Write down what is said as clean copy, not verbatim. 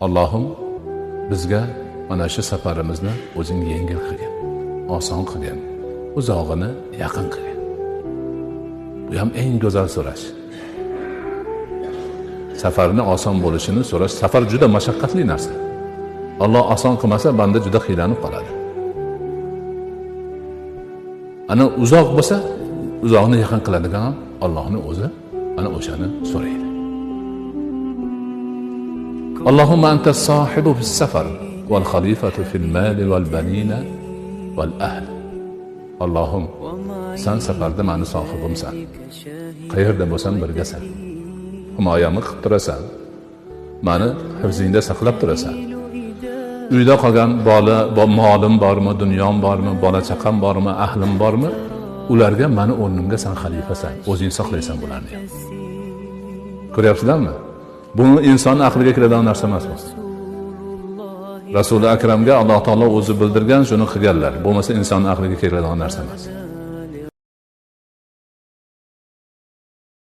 Allohim, bizga mana shu safarimizni o'zing yengil qilgin, oson qilgin, uzog'ini yaqin qilgin. Bu ham eng go'zal so'rash. Safarni oson bo'lishini so'rash. Safar juda mashaqqatli narsa. Alloh oson qilmasa, banda juda qiynalib qoladi. Ana uzoq bo'lsa, uzoqni yaqin qiladigan ham Allohni o'zi, ana o'shani so'raydi. Allohumma anta sohibu fis safar val xalifatu fil mali val banina val ahl. Allohim, san safarda mani sohibimsan. Qayerda bo'lsam birgasan. Himoyamni qilib turasan. Mani hifzingda saqlab turasan. Uyda qolgan bola, molim bormi, dunyom bormi, bola chaqam bormi, ahlim bormi, ularga mani o'rnimga san xalifasan, o'zing saqlaysan bularni ham. Ko'ryapsizlarmi? Buni insonni aqliga kiradigan narsa emas bu. Rasuli akramga Alloh taolo o'zi bildirgan, shuni qilganlar. Bo'lmasa insonni aqliga keladigan narsa emas.